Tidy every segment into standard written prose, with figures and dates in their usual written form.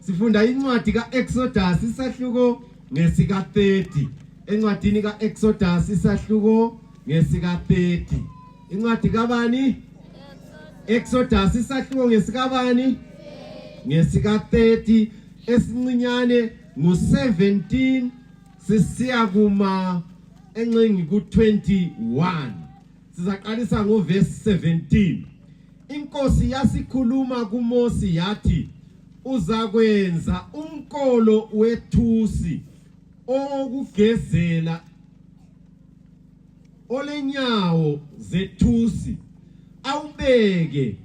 Sifunda incwadi kaExodus isahluko ngesika 30. Encwadini kaExodus isahluko ngesika 30. Incwadi kabani? Exodus isahluko ngesika bani? Ngesika 30 esincinyane ngo17 sisiya kuma encengi ku21. Sizaqalisa ngoverse 17. Inkosi yasikhuluma kuMose yathi uzakwenza umkolo wethusi okugezela olenyawo zethusi awubeke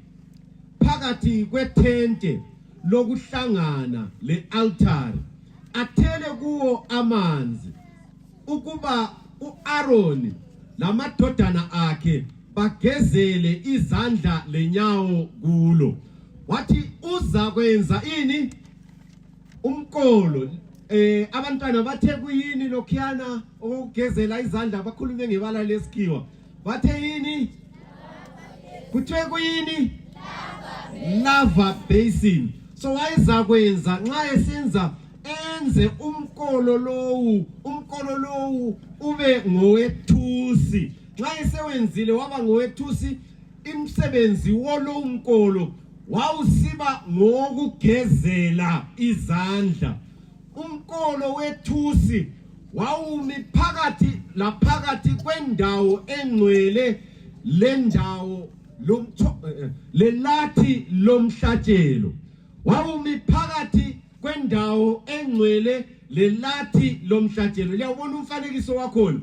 phakathi kwethente lokuhlangana lealtar athele kuwo amanzi ukuba uAaron lamadodana akhe bagezele izandla lenyawo kulo. Wathi uzakwenza ini umkolo. Abantwana bathe kuyini lokhiyana okugezela izandla bakhulume ngebala lesikhiwa. Bathe yini? Kuthiwe kuyini? Lava basin. So wayezakwenza nxa esenza enze umkolo lowu ube ngowethusi. Nxa esewenzile waba ngowethusi imsebenzi wolo umkolo wawusiba ngokugezela izandla. Umkolo wethusi wawumi phakathi kwendawo engcwele lendawo lelathi lomhlatshelo. Wawumi phakathi kwendawo engcwele lelathi lomhlatshelo. Liyabona umfanekiso wakhona.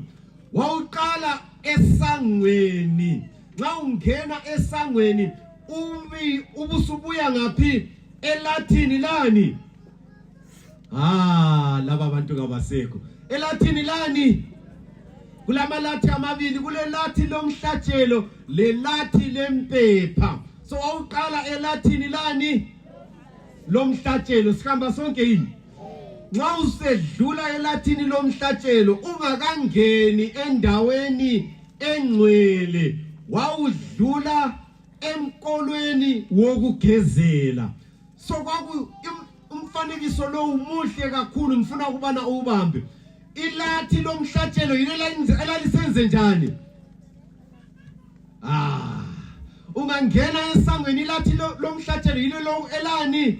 Wawuqala esangweni. Nxa ungena esangweni ubusubuya ngaphi? Elathini lani? Laba abantu kabasekho. Elathini lani? Kulamalathi amabili, kulelathi lomhlatshelo lelathi lempepha. So wawuqala elathini lani? Lomhlatshelo. Sikhamba sonke yini? Nxa usedlula elathini lomhlatshelo ungakangeni endaweni engcwele wawudlula emkolweni wokugezela. So umfanekiso lo umuhle kakhulu, ngifuna ukubana ubambe. Ilathi lomhlatshelo yile elalisenze njani? Ungangena esangweni ilathi lomhlatshelo yile lo elani?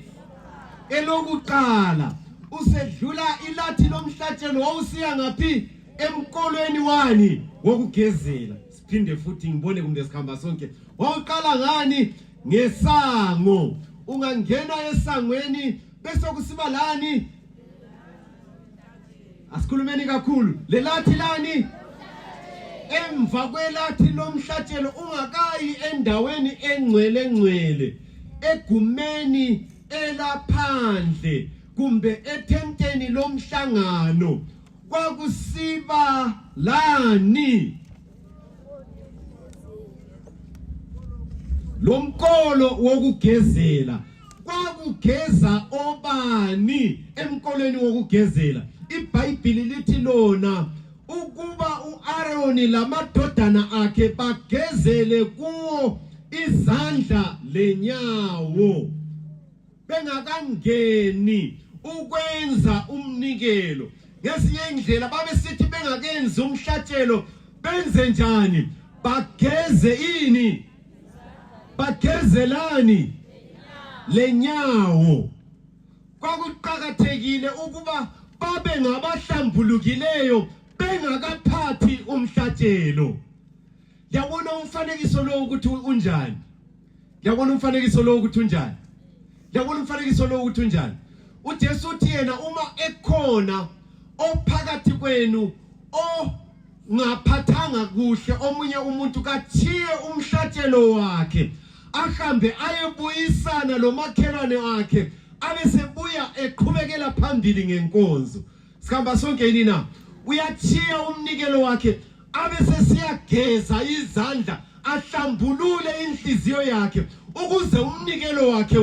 Elokuqala. Usedlula ilathi lomhlatshelo wawusiya ngaphi? Emkolweni wani wokugezela. Siphinde futhi ngibone kumbe sikhamba sonke. Wawuqala ngani? Ngesango. Ungangena esangweni bese kusiba lani? Asikhulumeni kakhulu. Lelathi lani? Emva kwelathi lomhlatshelo ungakayi endaweni engcwele egumeni elaphandle kumbe ethenteni lomhlangano kwakusiba lani? Lomkolo wokugezela. Kwakugeza obani emkolweni wokugezela? iBhayibhili lithi lona ukuba uAaron lamadodana akhe bagezele kuwo izandla lenyawo bengakangeni ukwenza umnikelo. Ngesinye indlela babesithi bengakenzi umhlatshelo benze njani? Bageze ini? Bagezelani? Lenyawo. Kwakuqakathekile ukuba babe ngabahlambulukileyo bengakaphathi umhlatshelo. Yabona umfanekiso lo ukuthi unjani? Yabona umfanekiso lo ukuthi unjani? Yabona umfanekiso lo ukuthi unjani? uJesu uthi yena uma ekhona ophakathi kwenu ngaphathanga kuhle omunye umuntu kachiye umhlatshelo wakhe ahambe ayebuyisana lomakhelwane wakhe abesebuya eqhubekela phambili ngenkonzo. Sikhamba sonke yini na? Uyachiya umnikelo wakhe abesesiyageza izandla ahlambulule inhliziyo yakhe ukuze umnikelo wakhe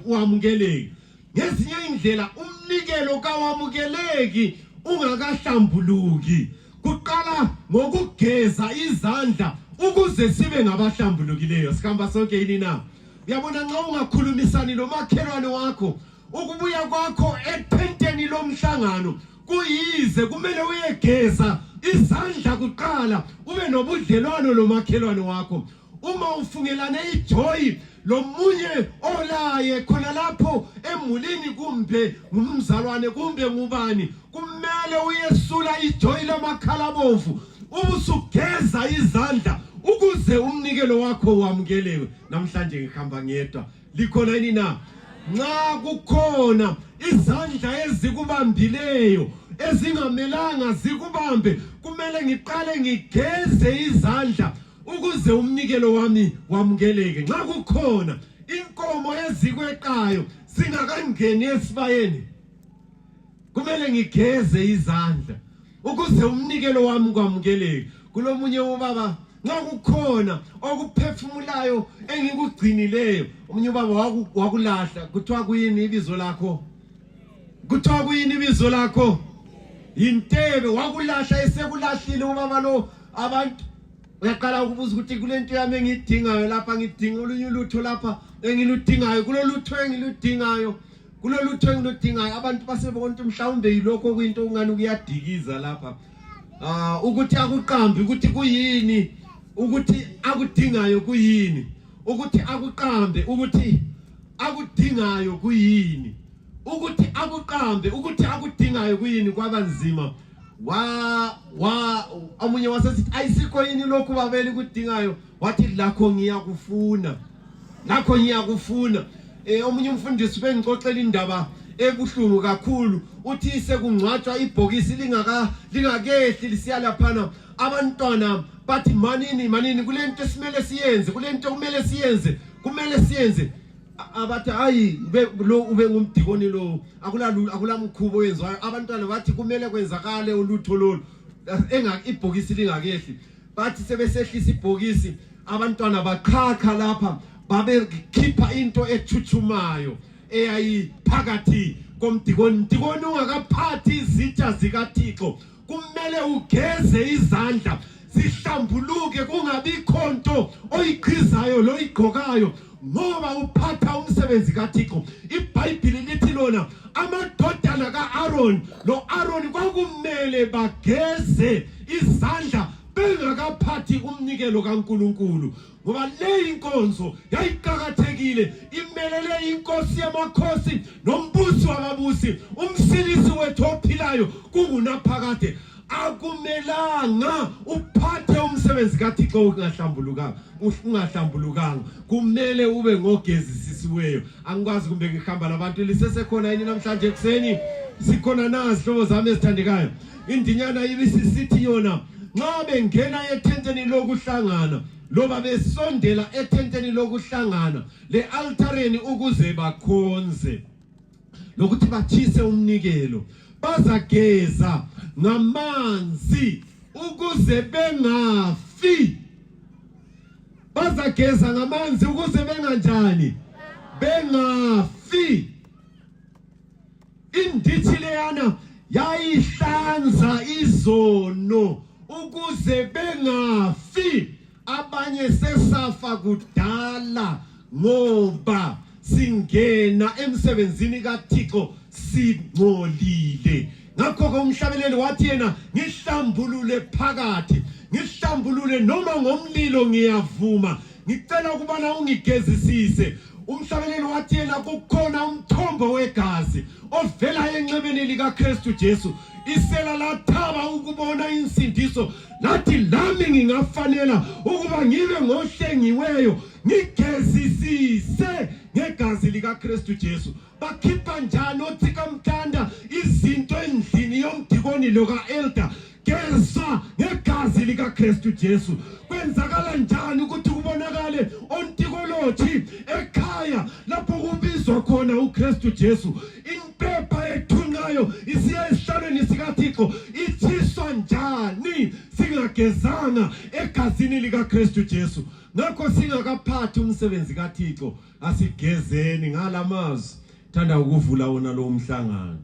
uamukeleke. Ngezinye indlela umnikelo kawamukeleki ungakahlambuluki. Kuqala ngokugeza izandla ukuze sibe ngabahlambulukileyo. Sikhamba sonke yini na? Uyabona nxa ungakhulumisani nomakhelwane wakho ukubuya kwakho ethenteni lomhlangano kuyize kumele uyegeza izandla kuqala ube nobudlelwano lomakhelwane wakho. Uma ufungelane ijoy lomunye olaye khona lapho emulini kumbe ngumzalwane kumbe ngubani, kumele uyesula ijoy lamakhalabomvu ubusugeza izandla ukuze umnikelo wakho wamukelewe. Namhlanje ngihamba ngedwa, likhona yini na? Nxa kukhona izandla ezikubambileyo ezingamelanga zikubambe, kumele ngiqale ngigeze izandla ukuze umnikelo wami wamukeleke. Nxa kukhona inkomo ezikweqayo zingakangeni esibayeni, kumele ngigeze izandla ukuze umnikelo wami kwamukeleke. Kulomunye ubaba nxa kukhona okuphefumulayo engikugcinileyo, omunye ubaba wakulahla, kuthiwa kuyini ibizo lakho? Kuthiwa kuyini ibizo lakho? Intebe. Wakulahla, esekulahlile ubaba lo, abantu uyaqala ukubuza ukuthi kulento yami engidingayo lapha, ngidinga olunye ulutho lapha engiludingayo, kulolutho engiludingayo, kulolutho engiludingayo. Abantu basebonke mhlawumbe yilokho kuyinto ungani kuyadikiza lapha. Ukuthi akuqambi ukuthi kuyini, ukuthi akudingayo kuyini, ukuthi akuqambe ukuthi akudingayo kuyini, ukuthi akuqambe ukuthi akudingayo kuyini, kwabanzima. Omunye wasesithi ayisikho yini lokhu babeli kudingayo, wathi lakho ngiyakufuna, lakho ngiyakufuna. Omunye umfundisi bengixoxela indaba ebuhlungu kakhulu, uthi sekungcwatshwa ibhokisi lingakehli lisiya laphana, abantwana bathi manini kulento esimele siyenze, kulento kumele siyenze. Abathi hayi lo ube ngumdikoni lo, akulamkhubo wenziwayo. Abantwana bathi kumele kwenzakale ulutho lolu ibhokisi lingakehli. Bathi sebesehlisa ibhokisi, abantwana baqhakha lapha, babekhipha into ethutshumayo eyayiphakathi komdikoni. Mdikoni ungakaphathi izitsha zikaThixo, kumele ugeze izandla zihlambuluke, kungabi khonto oyiqhizayo lo igqokayo, ngoba uphatha umsebenzi kaThixo. iBhayibheli lithi lona amadodana kaAaron lo Aaron kwakumele bageze izandla bengakaphathi umnikelo kaNkulunkulu, ngoba le inkonzo yayiqhakathekile, imelele inkosi yamakhosi nombusi wababusi, umsilisi wethu ophilayo kungunaphakade. Akumelanga uphathe umsebenzi kaThixo ungahlambulukanga, kumele ube ngogezisisiweyo. Angikwazi kumbe ngihamba labantu lisesekhona yini namhlanje ekuseni? Sikhona nazi hlobo zami ezithandekayo. Indinyana ibisisithi yona nxa bengena ethenteni lokuhlangana loba besondela ethenteni lokuhlangana le altareni ukuze bakhonze lokuthi bathise umnikelo, bazageza ngamanzi ukuze bengafi. Bazageza ngamanzi ukuze benganjani? Bengafi. Indithi leyana yayihlanza izono ukuze bengafi. Abanye sesafa kudala ngoba singena emsebenzini kaThixo singcolile. Ngakho-ke umhlabeleli wathi yena ngihlambulule phakathi, ngihlambulule noma ngomlilo ngiyavuma, ngicela ukubana ungigezisise. Umhlabeleli wathi yena kukhona umthombo wegazi ovela enxebeni likaKristu Jesu, isela lathaba ukubona insindiso, lathi lami ngingafanela ukuba ngibe ngohlengiweyo ngigezisise ngegazi likaKristu Jesu. Bakhipha njani othika mthanda izinto endlini yomdikoni lo ka-elder? Geza ngegazi likaKristu Jesu. Kwenzakala njani ukuthi kubonakale ontikoloji ekhaya lapho kubizwa khona uKristu Jesu? Impepha ethunqayo isiya esihlalweni sikaThixo ithiswa njani singagezanga egazini likaKristu Jesu? Ngakho singakaphathi umsebenzi kaThixo asigezeni ngalamazwi. Thanda ukuvula wona lo mhlangano.